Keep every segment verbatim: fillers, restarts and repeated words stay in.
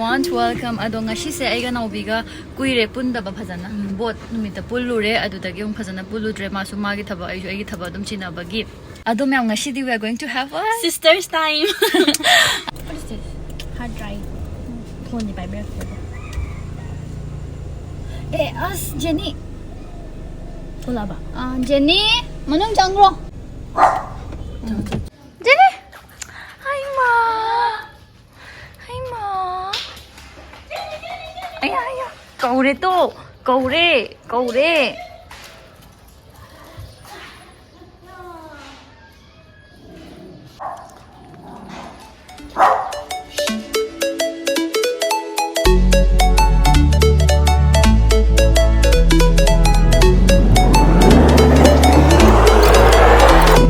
Once welcome. ꯑꯗꯣ ꯉꯁꯤꯁꯦ ꯑꯩꯒ ꯅꯥꯎꯕꯤꯒ ꯀꯨꯏꯔꯦ ꯄꯨꯟꯗꯕ ꯐꯖꯅ꯫ ꯕꯣꯠ ꯅꯨꯃꯤꯠꯇ ꯄꯨꯜꯂꯨꯔꯦ, ꯑꯗꯨꯗꯒꯤ ꯑꯃꯨꯛ ꯐꯖꯅ ꯄꯨꯜꯂꯨꯗ꯭ꯔꯦ꯫ ꯃꯥꯁꯨ ꯃꯥꯒꯤ ꯊꯕꯛ, ꯑꯩꯁꯨ ꯑꯩꯒꯤ ꯊꯕꯛ ꯑꯗꯨꯝ ꯆꯤꯟꯅꯕꯒꯤ꯫ ꯑꯗꯣ ꯃꯌꯥꯝ, ꯉꯁꯤꯗꯤ we are going to have a Sisters time. What is this? Hard drive. ꯐꯣꯟꯗꯤ ꯄꯥꯏꯕꯤꯔꯛꯇꯦ꯫ ꯑꯦ ꯑꯁ, ꯖꯦꯅꯤ꯫ ꯊꯣꯛꯂꯛꯑꯕ? ꯑꯥ, ꯖꯦꯅꯤ, ꯃꯅꯨꯡ ꯆꯪꯈ꯭ꯔꯣ꯫ ꯖꯦꯅꯤ! ꯍꯩꯃꯥ! ꯍꯩꯃꯥ! ꯑꯌꯥ, ꯑꯌꯥ! ꯀꯧꯔꯦ ꯇꯣ! ꯀꯧꯔꯦ! ꯀꯧꯔꯦ!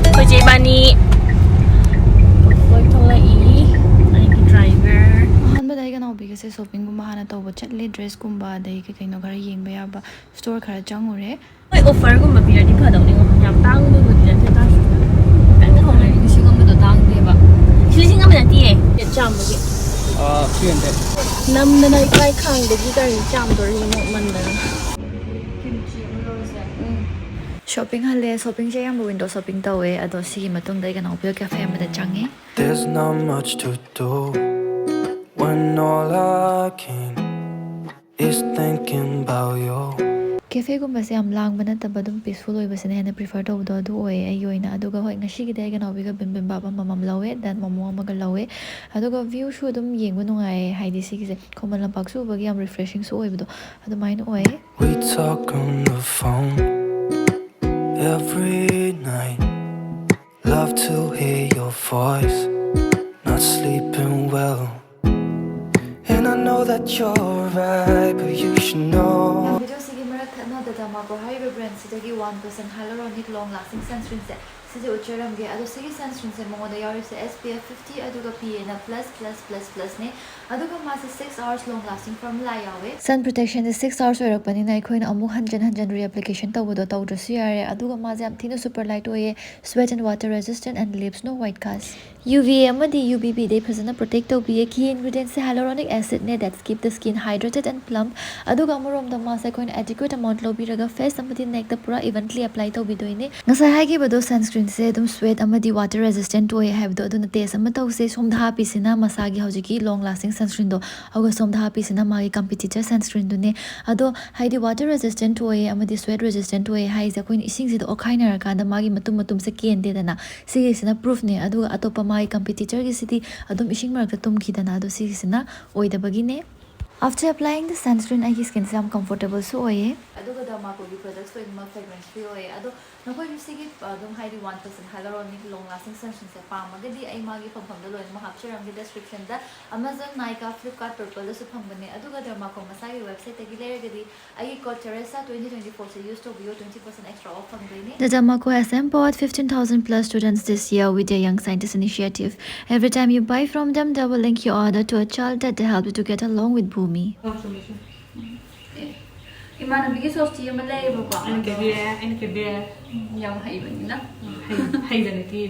ꯑꯩꯈꯣꯏ ꯆꯦ ꯏꯕꯥꯅꯤ ꯀꯣꯏꯊꯣꯛꯂꯛꯏ꯫ ꯑꯩꯒꯤ driver꯫ ꯑꯍꯥꯟꯕꯗ ꯑꯩꯒ ꯅꯥꯎꯕꯤꯒꯁꯦ shoppingꯒꯨꯝꯕ ꯍꯥꯟꯅ ꯇꯧꯕ ꯆꯠꯂꯦ, dressꯀꯨꯝꯕ ꯑꯗꯩ ꯀꯩ ꯀꯩꯅꯣ ꯈꯔ ꯌꯦꯡꯕ ꯌꯥꯕ store ꯈꯔ ꯆꯪꯉꯨꯔꯦ꯫ ꯍꯣꯏ, offerꯒꯨꯝꯕ ꯄꯤꯔꯗꯤ ꯐꯗꯧꯅꯤꯉꯣ꯫ ꯌꯥꯝ ꯇꯥꯡꯕꯕꯨꯗꯤ ꯅꯠꯇꯦ, ꯇꯥꯡꯁꯨ ꯈꯤꯇꯪ ꯍꯣꯡꯉꯦ꯫ ꯂꯤꯁꯤꯡ ꯑꯃꯗꯣ ꯇꯥꯡꯗꯦꯕ꯫ ꯂꯤꯁꯤꯡ ꯑꯃ ꯅꯠꯇꯦꯌꯦ, ꯆꯥꯝꯕꯒꯤ꯫ ꯑꯥ, three hundred꯫ ꯅꯝꯗꯅ ꯏꯀꯥꯏ ꯈꯥꯡꯗꯒꯤ ꯀꯔꯤ ꯆꯥꯝꯗꯣꯔꯤꯅꯣ ꯃꯟꯗꯅ꯫ Shopping ꯍꯜꯂꯦ꯫ Shoppingꯁꯦ ꯑꯌꯥꯝꯕ window shopping ꯇꯧꯋꯦ꯫ ꯑꯗꯣ ꯁꯤꯒꯤ ꯃꯇꯨꯡꯗ ꯑꯩꯒ ꯅꯥꯎꯕꯤꯒ cafe ꯑꯃꯗ ꯆꯪꯉꯦ꯫ There's not much to do when all I can is thinking about you. Cafeꯒꯨꯝꯕꯁꯦ ꯌꯥꯝ ꯂꯥꯡꯕ ꯅꯠꯇꯕ ꯑꯗꯨꯝ peaceful ꯑꯣꯏꯕꯁꯤꯅ ꯍꯦꯟꯅ prefer ꯇꯧꯕꯗꯣ ꯑꯗꯨ ꯑꯣꯏꯌꯦ ꯑꯩꯒꯤ ꯑꯣꯏꯅ꯫ ꯑꯗꯨꯒ ꯍꯣꯏ, ꯉꯁꯤꯒꯤꯗꯤ ꯑꯩꯒ ꯅꯥꯎꯕꯤꯒ bibimbap ꯑꯃꯃꯝ ꯂꯧꯋꯦ, then momo ꯑꯃꯒ ꯂꯧꯋꯦ꯫ ꯑꯗꯨꯒ viewꯁꯨ ꯑꯗꯨꯝ ꯌꯦꯡꯕ ꯅꯨꯡꯉꯥꯏꯌꯦ, ꯍꯥꯏꯗꯤ ꯁꯤꯒꯤꯁꯦ ꯈꯨꯃꯟ ꯂꯝꯄꯥꯛꯁꯨ ꯎꯕꯒꯤ ꯌꯥꯝ refreshingꯁꯨ ꯑꯣꯏꯕꯗꯣ ꯑꯗꯨꯃꯥꯏꯅ ꯑꯣꯏꯌꯦ꯫ We talk on the phone every night. Love to hear your voice. Not sleeping well. And I know that you're right, but you should know. Videoꯁꯤꯒꯤ ꯃꯔꯛ ꯊꯠꯅ The Derma Co ꯍꯥꯏꯔꯤꯕ brandꯁꯤꯗꯒꯤ one percent hyaluronic long lasting sunscreenꯁꯦ ꯁꯤꯁꯦ ꯎꯠꯆꯔꯝꯒꯦ꯫ ꯑꯗꯣ ꯁꯤꯒꯤ sunscreenꯁꯦ ꯃꯉꯣꯟꯗ ꯌꯥꯎꯔꯤꯁꯦ S P F fifty, ꯑꯗꯨꯒ P Aꯅ plus plus plus plusꯅꯦ꯫ ꯑꯗꯨꯒ ꯃꯥꯁꯦ six hours long lasting formula ꯌꯥꯎꯋꯦ꯫ Sun protectionꯁꯦ six hours ꯑꯣꯏꯔꯛꯄꯅꯤꯅ ꯑꯩꯈꯣꯏꯅ ꯑꯃꯨꯛ ꯍꯟꯖꯤꯟ ꯍꯟꯖꯤꯟ reapplication ꯇꯧꯕꯗꯣ ꯇꯧꯗ꯭ꯔꯁꯨ ꯌꯥꯔꯦ꯫ ꯑꯗꯨꯒ ꯃꯥꯁꯦ ꯌꯥꯝ ꯊꯤꯅ super light ꯑꯣꯏꯌꯦ, sweat and water resistant and leaves no white cast꯫ U V A ꯑꯃꯗꯤ U V B ꯗꯩ ꯐꯖꯅ protect ꯇꯧꯕꯤꯌꯦ꯫ Key ingredientꯁꯦ hyaluronic acidꯅꯦ, that's keep the skin hydrated and plump꯫ ꯑꯗꯨꯒ ꯑꯃꯔꯣꯝꯗ ꯃꯥꯁꯦ ꯑꯩꯈꯣꯏꯅ adequate amount ꯂꯧꯕꯤꯔꯒ face ꯑꯃꯗꯤ neckꯇ ꯄꯨꯔꯥ evenly apply ꯇꯧꯕꯤꯗꯣꯏꯅꯦ꯫ ꯉꯁꯥꯏ ꯍꯥꯏꯈꯤꯕꯗꯣ sunscreenꯁꯦ ꯑꯗꯨꯝ sweat ꯑꯃꯗꯤ water resistant ꯑꯣꯏ ꯍꯥꯏꯕꯗꯣ, ꯑꯗꯨꯅ test ꯑꯃ ꯇꯧꯁꯦ꯫ ꯁꯣꯝꯗ ꯍꯥꯞꯄꯤꯁꯤꯅ ꯃꯁꯥꯒꯤ ꯍꯧꯖꯤꯛꯀꯤ long lasting sunscreenꯗꯣ, ꯑꯗꯨꯒ ꯁꯣꯝꯗ ꯍꯥꯞꯄꯤꯁꯤꯅ ꯃꯥꯒꯤ competitor sunscreenꯗꯨꯅꯦ꯫ ꯑꯗꯣ ꯍꯥꯏꯗꯤ water resistant ꯑꯣꯏꯌꯦ ꯑꯃꯗꯤ sweat resistant ꯑꯣꯏꯌꯦ ꯍꯥꯏꯁꯦ ꯑꯩꯈꯣꯏꯅ ꯏꯁꯤꯡꯁꯤꯗ ꯑꯣꯠꯈꯥꯏꯅꯔꯀꯥꯟꯗ ꯃꯥꯒꯤ ꯃꯇꯨꯝ ꯃꯇꯨꯝꯁꯦ ꯀꯦꯟꯗꯦꯗꯅ, ꯁꯤꯒꯤꯁꯤꯅ proofꯅꯦ꯫ ꯑꯗꯨꯒ ꯑꯇꯣꯞꯄ ꯃꯥꯒꯤ competitorꯒꯤꯁꯤꯗꯤ ꯑꯗꯨꯝ ꯏꯁꯤꯡ ꯃꯔꯛꯇ ꯇꯨꯝꯈꯤꯗꯅ, ꯑꯗꯣ ꯁꯤꯒꯤꯁꯤꯅ ꯑꯣꯏꯗꯕꯒꯤꯅꯦ꯫ After applying the sunscreen, ꯑꯩꯒꯤ skinꯁꯦ ꯌꯥꯝ comfortableꯁꯨ ꯑꯣꯏꯌꯦ꯫ ꯑꯗꯨꯒ Dermacoꯒꯤ products ꯂꯣꯏꯅꯃꯛ fragrance free ꯑꯣꯏꯌꯦ꯫ ꯑꯗꯣ ꯅꯈꯣꯏꯒꯤ ꯁꯤꯒꯤ, ꯑ, ꯑꯗꯨꯝ ꯍꯥꯏꯗꯤ one percent hyaluronic long lasting sunscreenꯁꯦ ꯄꯥꯝꯃꯒꯗꯤ ꯑꯩ ꯃꯥꯒꯤ ꯐꯪꯐꯝꯗ ꯂꯣꯏꯅꯃꯛ ꯍꯥꯞꯆꯔꯝꯒꯦ descriptionꯗ꯫ Amazon, Nykaa, Flipkart, Purpleꯗꯁꯨ ꯐꯪꯕꯅꯦ꯫ ꯑꯗꯨꯒ Dermaco ꯃꯁꯥꯒꯤ websiteꯇꯒꯤ ꯂꯩꯔꯒꯗꯤ ꯑꯩꯒꯤ code Teresa twenty twenty fourꯁꯦ use ꯇꯧꯕꯤꯌꯣ, twenty percent extra off ꯐꯪꯗꯣꯏꯅꯦ꯫ The Dermaco has empowered fifteen thousand plus students this year with their Young Scientist Initiative. Every time you buy from them, they will link your order to a child that they helped to get along with Bhumi. ꯏꯃꯥꯟꯅꯕꯤꯒꯤ ꯁꯣꯁꯇꯤ ꯑꯃ ꯂꯩꯌꯦꯕꯀꯣ꯫ ꯑꯩꯅ ꯀꯦꯕꯤꯔꯦ ꯑꯩꯅ ꯀꯦꯕꯤꯔꯦ ꯎꯝ, ꯌꯥꯝ ꯍꯩꯕꯅꯤꯅ꯫ ꯍꯩ- ꯍꯩꯗꯅ ꯀꯦ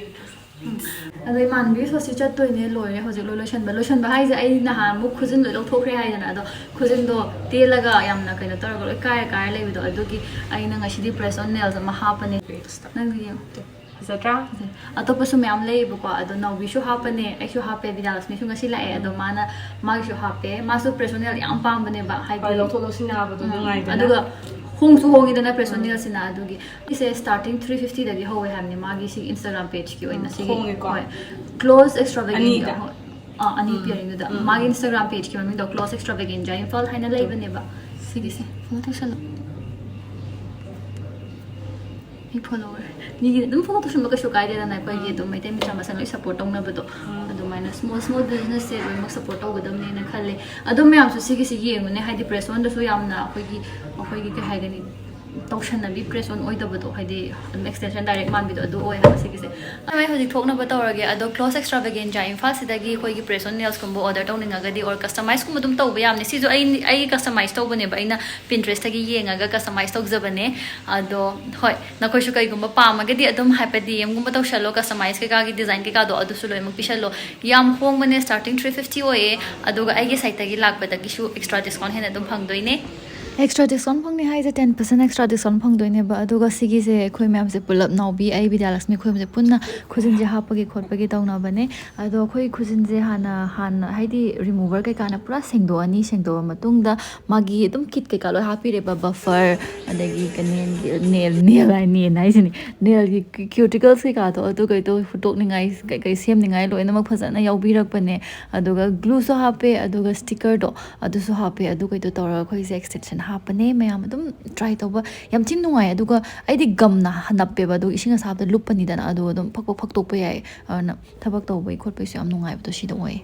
ꯑꯗꯣ ꯏꯃꯥꯟꯅꯕꯤꯒꯤ ꯁꯣꯁꯇꯤ ꯆꯠꯇꯣꯏꯅꯦ, ꯂꯣꯏꯔꯦ ꯍꯧꯖꯤꯛ ꯂꯣꯏ ꯂꯣꯏꯁꯟꯕ꯫ ꯂꯣꯏꯁꯟꯕ ꯍꯥꯏꯁꯦ ꯑꯩ ꯅꯍꯥꯟ ꯑꯃꯨꯛ ꯈꯨꯖꯤꯟ ꯂꯣꯏ ꯂꯧꯊꯣꯛꯈ꯭ꯔꯦ ꯍꯥꯏꯗꯅ, ꯑꯗꯣ ꯈꯨꯖꯤꯟꯗꯣ ꯇꯦꯜꯂꯒ ꯌꯥꯝꯅ ꯀꯩꯅꯣ ꯇꯧꯔꯒ ꯂꯣꯏ ꯀꯥꯏꯔ ꯀꯥꯏꯔ ꯂꯩꯕꯗꯣ, ꯑꯗꯨꯒꯤ ꯑꯩꯅ ꯉꯁꯤꯗꯤ press on nails ꯑꯃ ꯍꯥꯞꯄꯅꯦ꯫ ꯅꯪꯒꯤ ꯌꯦꯡꯉꯣ꯫ ꯐꯖꯗ꯭ꯔꯥ? ꯑꯇꯣꯞꯄꯁꯨ ꯃꯌꯥꯝ ꯂꯩꯌꯦꯕꯀꯣ, ꯑꯗꯣ ꯅꯥꯎꯕꯤꯁꯨ ꯍꯥꯞꯄꯅꯦ, ꯑꯩꯁꯨ ꯍꯥꯞꯄꯦ, ꯕꯤꯗ꯭ꯌꯥꯂꯛꯁꯃꯤꯁꯨ ꯉꯁꯤ ꯂꯥꯛꯑꯦ, ꯑꯗꯣ ꯃꯥꯅ ꯃꯥꯒꯤꯁꯨ ꯍꯥꯞꯄꯦ꯫ ꯃꯥꯁꯨ press on nail ꯌꯥꯝ ꯄꯥꯝꯕꯅꯦꯕ, ꯍꯥꯏꯗꯤ ꯍꯣꯏ, ꯂꯧꯊꯣꯛ ꯂꯧꯁꯤꯟ ꯌꯥꯕꯗꯣ ꯎꯝ, ꯅꯨꯡꯉꯥꯏꯗꯅ꯫ ꯑꯗꯨꯒ ꯍꯣꯡꯁꯨ ꯍꯣꯡꯉꯤꯗꯅ press on nailꯁꯤꯅ, ꯑꯗꯨꯒꯤ ꯁꯤꯁꯦ starting three fiftyꯗꯒꯤ ꯍꯧꯋꯦ ꯍꯥꯏꯕꯅꯦ ꯃꯥꯒꯤ ꯁꯤꯒꯤ Instagram pageꯀꯤ ꯑꯣꯏꯅ꯫ ꯎꯝ, ꯁꯤꯒꯤ ꯍꯣꯡꯉꯦꯀꯣ꯫ ꯍꯣꯏ, Close Extravaganza꯫ ꯑꯅꯤꯗ? ꯍꯣꯏ, ꯑꯥ, ꯑꯅꯤ ꯎꯝ, pairingꯗꯨꯗ꯫ ꯎꯝ, ꯃꯥꯒꯤ ꯎꯝ꯫ Instagram pageꯀꯤ ꯃꯃꯤꯡꯗꯣ Close Extravaganza ꯏꯝꯐꯥꯜ ꯍꯥꯏꯅ ꯂꯩꯕꯅꯦꯕ꯫ ꯁꯤꯒꯤꯁꯦ follow ꯇꯧꯁꯜꯂꯣ꯫ ꯑꯩ follower ꯃꯤꯒꯤ ꯑꯗꯨꯝ follow ꯇꯧꯁꯟꯕ ꯀꯩꯁꯨ ꯀꯥꯏꯗꯦꯗꯅ, ꯑꯩꯈꯣꯏꯒꯤ ꯑꯗꯨꯝ ꯃꯩꯇꯩ ꯃꯆꯥ ꯃꯁꯦꯟ ꯂꯣꯏ support ꯇꯧꯅꯕꯗꯣ꯫ ꯑꯗꯨꯃꯥꯏꯅ small small businessꯁꯦ ꯂꯣꯏꯅꯃꯛ support ꯇꯧꯒꯗꯕꯅꯦꯅ ꯈꯜꯂꯦ꯫ ꯑꯗꯨ ꯃꯌꯥꯝꯁꯨ ꯁꯤꯒꯤꯁꯤ ꯌꯦꯡꯉꯨꯅꯦ, ꯍꯥꯏꯗꯤ press onꯗꯁꯨ ꯌꯥꯝꯅ ꯑꯩꯈꯣꯏꯒꯤ, ꯑꯩꯈꯣꯏꯒꯤ ꯀꯩ ꯍꯥꯏꯒꯅꯤ, ꯇꯧꯁꯟꯅꯕꯤ, press on ꯑꯣꯏꯗꯕꯗꯣ, ꯍꯥꯏꯗꯤ ꯑꯗꯨꯝ extension direct ꯃꯥꯟꯕꯤꯗꯣ, ꯑꯗꯨ ꯑꯣꯏ ꯍꯥꯏꯕ ꯁꯤꯒꯤꯁꯦ꯫ ꯑꯩ ꯍꯧꯖꯤꯛ ꯊꯣꯛꯅꯕ ꯇꯧꯔꯒꯦ꯫ ꯑꯗꯣ Clothes Extravaganza ꯏꯝꯐꯥꯜꯁꯤꯗꯒꯤ ꯑꯩꯈꯣꯏꯒꯤ press on nailsꯀꯨꯝꯕ order ꯇꯧꯅꯤꯡꯉꯒꯗꯤ or customizeꯀꯨꯝꯕ ꯑꯗꯨꯝ ꯇꯧꯕ ꯌꯥꯕꯅꯦ꯫ ꯁꯤꯁꯨ ꯑꯩ, ꯑꯩ customize ꯇꯧꯕꯅꯦꯕ, ꯑꯩꯅ Pinterestꯇꯒꯤ ꯌꯦꯡꯉꯒ customize ꯇꯧꯖꯕꯅꯦ꯫ ꯑꯗꯣ ꯍꯣꯏ, ꯅꯈꯣꯏꯁꯨ ꯀꯩꯒꯨꯝꯕ ꯄꯥꯝꯃꯒꯗꯤ ꯑꯗꯨꯝ ꯍꯥꯏꯐꯦꯠ DMꯒꯨꯝꯕ ꯇꯧꯁꯜꯂꯣ, customize ꯀꯩꯀꯥꯒꯤ design ꯀꯩꯀꯥꯗꯣ ꯑꯗꯨꯁꯨ ꯂꯣꯏꯅꯃꯛ ꯄꯤꯁꯜꯂꯣ꯫ ꯌꯥꯝ ꯍꯣꯡꯕꯅꯦ, starting three fifty ꯑꯣꯏꯌꯦ꯫ ꯑꯗꯨꯒ ꯑꯩꯒꯤ siteꯇꯒꯤ ꯂꯥꯛꯄꯗꯒꯤꯁꯨ extra discount ꯍꯦꯟꯅ ꯑꯗꯨꯝ ꯐꯪꯗꯣꯏꯅꯦ꯫ Extra discount ꯐꯪꯅꯤ ꯍꯥꯏꯁꯦ ten percent extra discount ꯐꯪꯗꯣꯏꯅꯦꯕ꯫ ꯑꯗꯨꯒ ꯁꯤꯒꯤꯁꯦ ꯑꯩꯈꯣꯏ ꯃꯌꯥꯝꯁꯦ ꯄꯨꯂꯞ, ꯅꯥꯎꯕꯤ, ꯑꯩ, ꯕꯤꯗ꯭ꯌꯥꯂꯛꯁꯃꯤ, ꯑꯩꯈꯣꯏ ꯃꯌꯥꯝꯁꯦ ꯄꯨꯟꯅ ꯈꯨꯖꯤꯟꯁꯦ ꯍꯥꯞꯄꯒꯤ ꯈꯣꯠꯄꯒꯤ ꯇꯧꯅꯕꯅꯦ꯫ ꯑꯗꯣ ꯑꯩꯈꯣꯏ ꯈꯨꯖꯤꯟꯁꯦ ꯍꯥꯟꯅ, ꯍꯥꯟꯅ ꯍꯥꯏꯗꯤ remover ꯀꯩꯀꯥꯅ ꯄꯨꯔꯥ ꯁꯦꯡꯗꯣꯛꯑꯅꯤ꯫ ꯁꯦꯡꯗꯣꯛꯑ ꯃꯇꯨꯡꯗ ꯃꯥꯒꯤ ꯑꯗꯨꯝ kit ꯀꯩꯀꯥ ꯂꯣꯏ ꯍꯥꯞꯄꯤꯔꯦꯕ, buffer, ꯑꯗꯒꯤ nail, nail ꯍꯥꯏ, nail ꯍꯥꯏꯁꯤꯅꯦ, nailꯒꯤ cuticles ꯀꯩꯀꯥꯗꯣ ꯑꯗꯨꯈꯩꯗꯣ ꯍꯨꯠꯇꯣꯛꯅꯤꯡꯉꯥꯏ, ꯀꯩꯀꯩ ꯁꯦꯝꯅꯤꯡꯉꯥꯏ ꯂꯣꯏꯅꯃꯛ ꯐꯖꯅ ꯌꯥꯎꯕꯤꯔꯛꯄꯅꯦ꯫ ꯑꯗꯨꯒ glueꯁꯨ ꯍꯥꯞꯄꯦ, ꯑꯗꯨꯒ stickerꯗꯣ ꯑꯗꯨꯁꯨ ꯍꯥꯞꯄꯦ꯫ ꯑꯗꯨꯈꯩꯗꯣ ꯇꯧꯔꯒ ꯑꯩꯈꯣꯏꯁꯦ extension ꯍꯥꯞꯄꯅꯦ꯫ ꯃꯌꯥꯝ ꯑꯗꯨꯝ try ꯇꯧꯕ ꯌꯥꯝ ꯊꯤꯅ ꯅꯨꯡꯉꯥꯏ꯫ ꯑꯗꯨꯒ ꯑꯩꯗꯤ gumꯅ ꯅꯞꯄꯦꯕ, ꯑꯗꯨꯒ ꯏꯁꯤꯡ ꯑꯁꯥꯕꯗ ꯂꯨꯞꯄꯅꯤꯗꯅ, ꯑꯗꯨ ꯑꯗꯨꯝ ꯐꯛ ꯐꯛ ꯐꯛꯇꯣꯛꯄ ꯌꯥꯏ꯫ ꯑꯗꯨꯅ ꯊꯕꯛ ꯇꯧꯕꯒꯤ ꯈꯣꯠꯄꯒꯤꯁꯨ ꯌꯥꯝ ꯅꯨꯡꯉꯥꯏꯕꯗꯣ ꯁꯤꯗ ꯑꯣꯏ꯫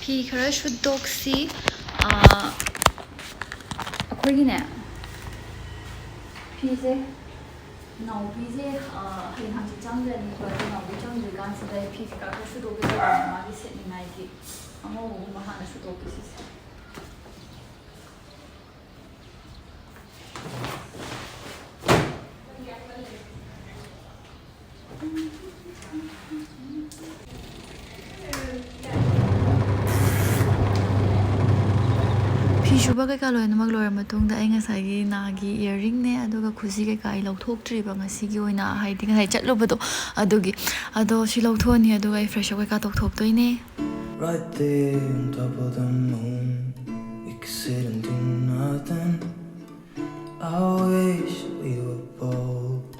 ꯐꯤ ꯈꯔ ꯁꯨꯗꯣꯛꯁꯤ꯫ ꯑꯥ, ꯑꯩꯈꯣꯏꯒꯤꯅꯦ, ꯐꯤꯁꯦ, ꯅꯥꯎꯕꯤꯁꯦ, ꯑꯥ, ꯍꯌꯦꯡ ꯍꯪꯆꯤꯠ ꯆꯪꯈ꯭ꯔꯅꯤꯕ꯫ ꯑꯗꯣ ꯅꯥꯎꯕꯤ ꯆꯪꯗ꯭ꯔꯤꯀꯥꯟꯁꯤꯗ ꯑꯩ ꯐꯤ ꯀꯩꯀꯥ ꯈꯔ ꯁꯨꯗꯣꯛꯀꯦ ꯇꯧꯕꯅꯦ, ꯃꯥꯒꯤ ꯁꯦꯠꯅꯤꯡꯉꯥꯏꯒꯤ꯫ ꯑꯉꯧꯕꯒꯨꯝꯕ ꯍꯥꯟꯅ ꯁꯨꯗꯣꯛꯀꯦ ꯁꯤꯁꯦ꯫ ꯐꯤ ꯁꯨꯕ ꯀꯩꯀꯥ ꯂꯣꯏꯅꯃꯛ ꯂꯣꯏꯔ ꯃꯇꯨꯡꯗ ꯑꯩ ꯉꯁꯥꯏꯒꯤ ꯅꯥꯒꯤ earringꯅꯦ, ꯑꯗꯨꯒ ꯈꯨꯖꯤ ꯀꯩꯀꯥ ꯑꯩ ꯂꯧꯊꯣꯛꯇ꯭ꯔꯤꯕ ꯉꯁꯤꯒꯤ ꯑꯣꯏꯅ, ꯍꯥꯏꯗꯤ ꯉꯁꯥꯏ ꯆꯠꯂꯨꯕꯗꯣ ꯑꯗꯨꯒꯤ꯫ ꯑꯗꯣ ꯁꯤ ꯂꯧꯊꯣꯛꯑꯅꯤ, ꯑꯗꯨꯒ ꯑꯩ fresh up ꯀꯩꯀꯥ ꯇꯧꯊꯣꯛꯇꯣꯏꯅꯦ꯫ Right there on top of the moon, we could sit and do nothing. I wish we were bold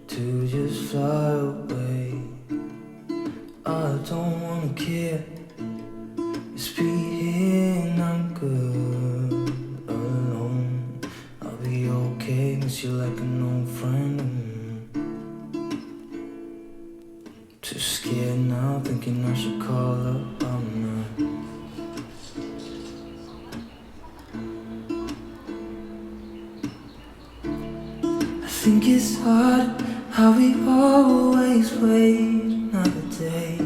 to just fly away. I don't wanna care, just be here and I'm good alone. I'll be okay, miss you like an old friend. Too scared now, thinking I should call up. I'm not. Think it's hard how we always wait another day.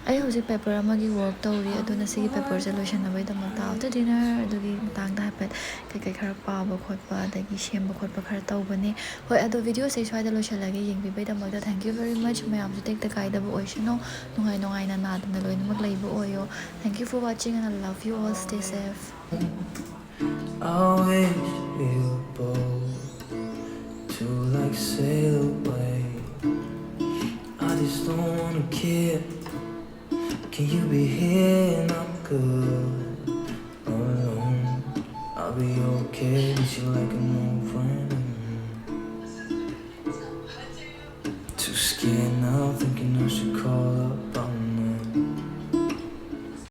ꯑꯩ ꯍꯧꯖꯤꯛ paper ꯑꯃꯒꯤ work ꯇꯧꯔꯤ, ꯑꯗꯨꯅ ꯁꯤꯒꯤ ꯄꯦꯄꯔꯁꯦ ꯂꯣꯏꯁꯟꯅꯕꯒꯤꯗꯃꯛꯇ after dinner ꯑꯗꯨꯒꯤ ꯃꯇꯥꯡꯗ ꯍꯥꯏꯐꯦꯠ ꯀꯩꯀꯩ ꯈꯔ ꯄꯥꯕ ꯈꯣꯠꯄ ꯑꯗꯒꯤ ꯁꯦꯝꯕ ꯈꯣꯠꯄ ꯈꯔ ꯇꯧꯕꯅꯦ꯫ ꯍꯣꯏ, ꯑꯗꯣ ꯚꯤꯗꯤꯑꯣꯁꯦ ꯑꯩ ꯁ꯭ꯋꯥꯏꯗ ꯂꯣꯏꯁꯜꯂꯒꯦ꯫ ꯌꯦꯡꯕꯤꯕꯩꯗꯃꯛꯇ thank you very much꯫ ꯃꯌꯥꯝꯁꯨ ꯇꯦꯛꯇ ꯀꯥꯏꯗꯕ ꯑꯣꯏꯁꯅꯨ, ꯅꯨꯡꯉꯥꯏ ꯅꯨꯡꯉꯥꯏꯅ ꯅꯥꯗꯅ ꯂꯣꯏꯅꯃꯛ ꯂꯩꯕ ꯑꯣꯏꯌꯣ꯫ Thank you for watching and I love you all. Stay safe. I wish we were both two legs sail away. I just don't wanna care. Can you be here and I'm good alone? I'll be okay, miss you like an old friend. Too scared now, thinking I should